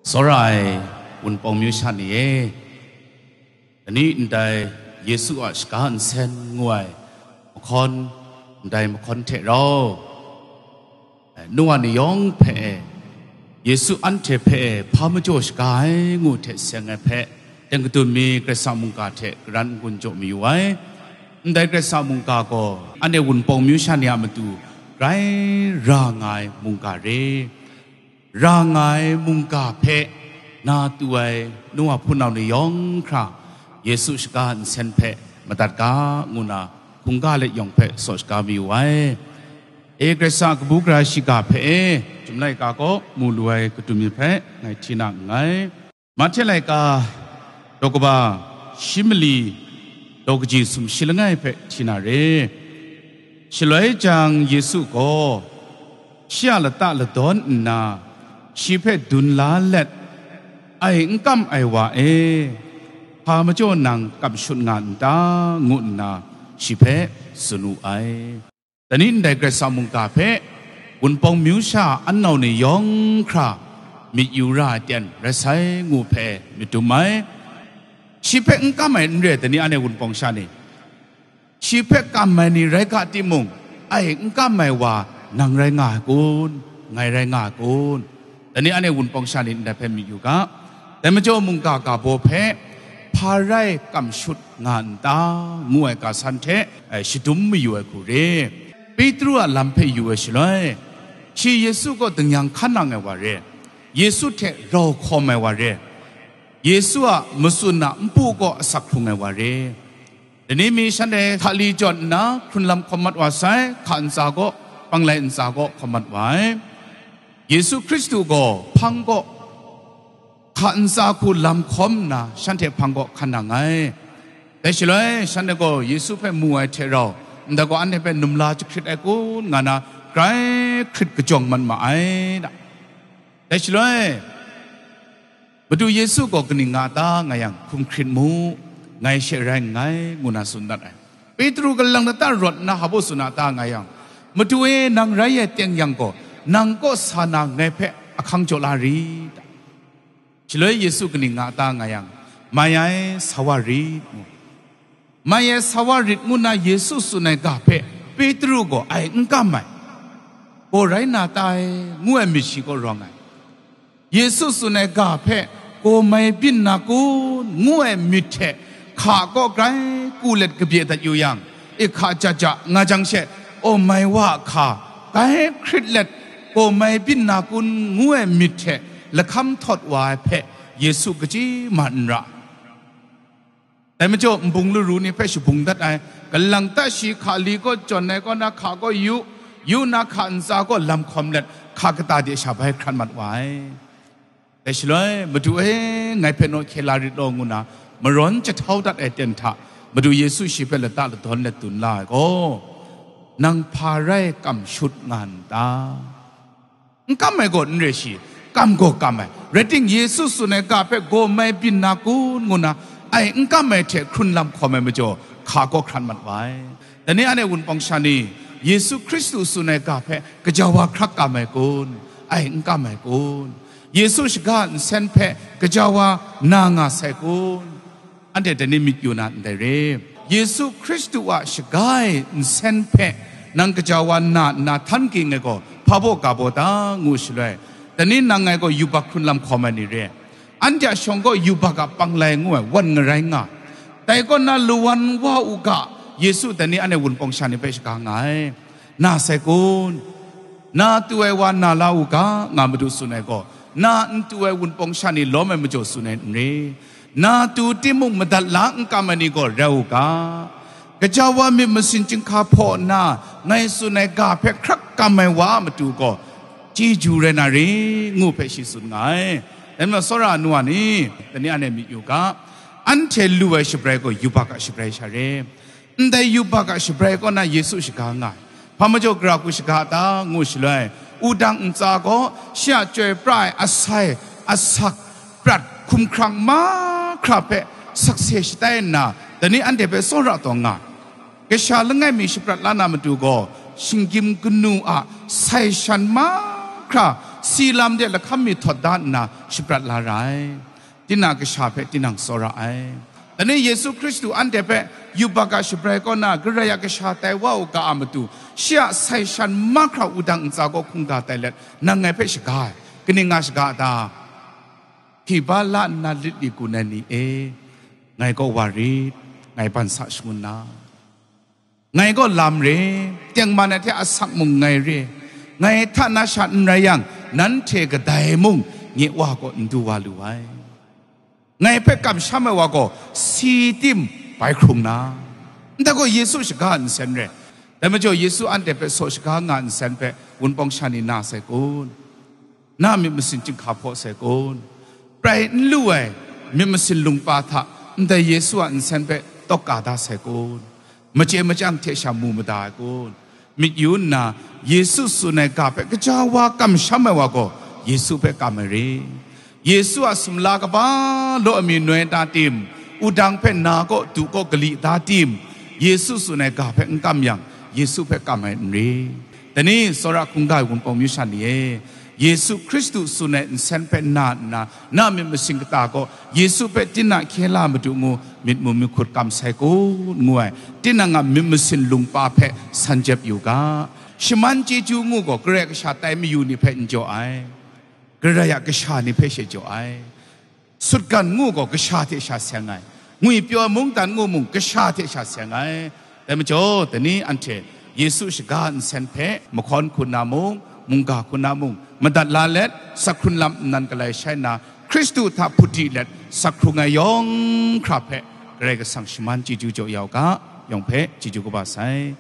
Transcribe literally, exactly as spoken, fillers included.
Tsawra ai Wunpawng myu sha ni e, dai ni ndai Yesu a shaga nsen ngu ai mahkawn, ndai mahkawn hte rau, Noa ni yawng hpe e, Yesu anhte hpe e hpa majaw shaga ai ngu hte seng ai hpe, teng kadun mi Karai Kasang mungga hte karan n-gun jaw mayu ai. Ndai Karai Kasang mungga gaw anhte Wunpawng myu sha ni a matu grai ra nga ai mungga re. Ra nga ai mungga hpe na tu ai Noa hpunau ni yawng hkra Yesu shaga nsen hpe madat ga ngu na hkungga let yawng hpe saw shaga mayu ai. E Karai Kasang a kabu gara shiga hpe e, Chyum laika kaw mu lu ai kadun mi hpe ngai hti na nngai. Mahte laika daw kaba shi mali daw kaji sumshi langai hpe hti na re. Shaloi jang Yesu gaw shi a lata ladawn nna, shi hpe dun la let, "Ai n kam ai wa e, hpa majaw nang kam shut nga n ta?" ngu nna shi hpe tsun wu ai. Dai ni ndai Karai Kasang mungga hpe Wunpawng myu sha an nau ni yawng hkra myit yu ra ai ten rai sai ngu hpe myit dum ai. Shi hpe n kam ai n re, dai ni anhte Wunpawng sha ni. Shi hpe kam ai ni rai ga timung, ai n kam ai wa nang rai nga ai kun, ngai rai nga ai kun? Dai ni anhte Wunpawng sha ni ndai hpe myit yu ga. Dai majaw mungga ga baw hpe, "Hpa rai kam shut nga n ta?" ngu ai ga san hte, eh, shadum mayu ai hku re. Petru a lam hpe yu ai shaloi, shi Yesu kaw dingyang hkan nang ai wa re. Yesu hte rau hkawm ai wa re. Yesu a matsun a npu kaw asak hkrung ai wa re. Dai ni mi shanhte hkali jawn nna hkrun lam hkawm mat wa sai, hka ntsa kaw, panglai ntsa kaw hkawm mat wa ai. Yesu Hkristu gaw hpang kaw, hka ntsa hku lam hkawm nna, shanhte hpang kaw hkan nang ai. Dai shaloi, shanhte gaw Yesu hpe mu ai hte rau, ndai gaw anhte hpe numla jahkrit ai kun nga na, grai hkrit kajawng mat ma ai da. Dai shaloi, Madu Yesu gaw kaning nga ta nga yang, hkum hkrit mu, ngai she rai nngai, ngu na tsun dat ai. Petru galang lata rawt nna hpa baw tsun a ta nga yang, "Madu e, nang rai ai teng yang gaw, nang kaw sa na ngai hpe ahkang jaw la rit?" Shaloi Yesu kaning nga ta nga yang, "Mai ai, sa wa rit," ngu. "Mai ai, sa wa rit," ngu na Yesu tsun ai ga hpe Petru gaw ai n kam ai. "Gaw rai na ta e?" ngu ai myit shi kaw rawng ai. Yesu tsun ai ga hpe, "Gaw mai byin na kun?" ngu ai myit hte, hka kaw grai ku let kabye dat yu yang, ihka ja ja nga jang she, "Aw, mai wa a hka, grai hkrit let, gaw mai byin na kun?" ngu ai myit hte lahkam htawt wa ai hpe, Yesu kachyi ma n ra. Dai majaw, nbung laru ni hpe shabung dat ai, galang ta shi hka li kaw jawn ai kaw na hka kaw yu, yu na hka ntsa kaw lam hkawm let, hka kata de sha bai hkrat mat wa ai. Dai shaloi, "Madu e, ngai hpe naw hkye la rit law," ngu na, marawn jahtau dat ai ten hta, Madu Yesu shi hpe lata ladawn let dun la ai gaw, "Nang hpa rai kam shut nga n ta?" N kam ai gaw n re shi, kam gaw kam ai. Rai ting, Yesu tsun ai ga hpe gaw mai byin na kun, ngu na, ai n kam ai hte hkrun lam hkawm ai majaw, hka kaw hkrat mat wa ai. Dai ni anhte Wunpawng sha ni, Yesu Hkristu tsun ai ga hpe gaja wa hkrak kam ai kun? Ai n kam ai kun? Yesu shaga nsen hpe gaja wa na nga sai kun? Anhte dai ni myit yu na ndai re. Yesu Hkristu a shaga ai nsen hpe nang gaja wa na nna htan ging ai gaw, hpa baw ga baw ta ngu shaloi, dai ni nang ngai gaw yubak hkrun lam hkawm ai ni re. Anhte a shawng gaw yubak a panglai ngu ai wan ngarai nga. Dai kaw na lawan wa u ga, Yesu dai ni anhte Wunpawng sha ni hpe shaga nga ai. Na sai kun? Na tu ai wa na la u ga, nga Madu tsun ai gaw, na n tu ai Wunpawng sha ni lawm ai majaw tsun ai n re. Na tu timung madat la n kam ai ni gaw rai u ga. Gaja wa myit masin chyinghka hpaw nna, ngai tsun ai ga hpe hkrak kam ai wa a matu gaw, chyeju rai na re, ngu hpe shi tsun nga ai. Dai majaw, tsawra ai nu wa ni, dai ni anhte myit yu ga, anhte lu ai shabrai gaw yubak a shabrai sha re. Ndai yubak a shabrai kaw na Yesu shaga nga ai. Hpa majaw gara hku shaga a ta ngu shaloi, wudang ntsa gaw shi a chyoi pra ai asai, asak, prat, hkumhkrang mahkra hpe sakse shatai nna, dai ni anhte hpe tsawra taw nga ai. Kasha langai mi shaprat la na matu gaw, shinggyim kanu a sai shan mahkra si lam de lahkam mi htawt da nna shaprat la ra ai. Tinang kasha hpe tinang tsawra ai. Dai ni Yesu Hkristu anhte hpe yubak a shabrai kaw na Karai a kasha tai wa u ga a matu, shi a sai shan mahkra wudang ntsa gaw hkungga tai let, nang ngai hpe shaga ai. Kaning nga shaga a ta? Hkiba la nna lit li gun ai ni e, ngai gaw wa rit, ngai ban sa shangun na. Ngai gaw lam re, tengman ai hte asak mung ngai re, ngai hta na sha n rai yang, nanhte kadai mung nye Wa gaw n du wa lu ai. Ngai hpe kamsham ai wa gaw si tim bai hkrung na, ndai gaw Yesu shaga nsen re. Dai majaw Yesu anhte hpe saw shaga nga nsen hpe wunpawng sha ni na sai kun? Na myit masin chyinghka hpaw sai kun? Prai n lu ai myit masin lungpa hta ndai Yesu a nsen hpe tawk ka da sai kun? Machye machyang hte sha mu mada ai kun? Myit yu nna, Yesu tsun ai ga hpe kaja wa kamsham ai wa gaw, Yesu hpe kam ai re. Yesu a sumla kaba law mi noi ta tim, wudang hpe na kaw du kaw gali da tim, Yesu tsun ai ga hpe n kam yang, Yesu hpe kam ai n re. Dai ni, tsawra hkungga ai wunpawng myu sha ni e, Yesu Hkristu tsun ai nsen hpe na nna, na myit masin kata gaw Yesu hpe tinang hkye la madu ngu myit mu myit hkut kam sai kun ngu ai, tinang a myit masin lungpa hpe san jep yu ga. Shaman chyeju ngu gaw Karai Kasha tai mayu ni hpe n jaw ai, Karai a kasha ni hpe she jaw ai. Sutgan ngu gaw kasha hte sha seng ai, ngwipyaw ai mungdan ngu mung kasha hte sha seng ai. Dai majaw, dai ni anhte Yesu shaga nsen hpe mahkawn hku na mung, mungga hku na mung, madat la let, sakhun lam nnan galai shai nna, Hkristu hta hput di let, sakhung ai yawng hkra hpe Karai Kasang shaman chyeju jaw ya u ga, yawng hpe chyeju kaba sai.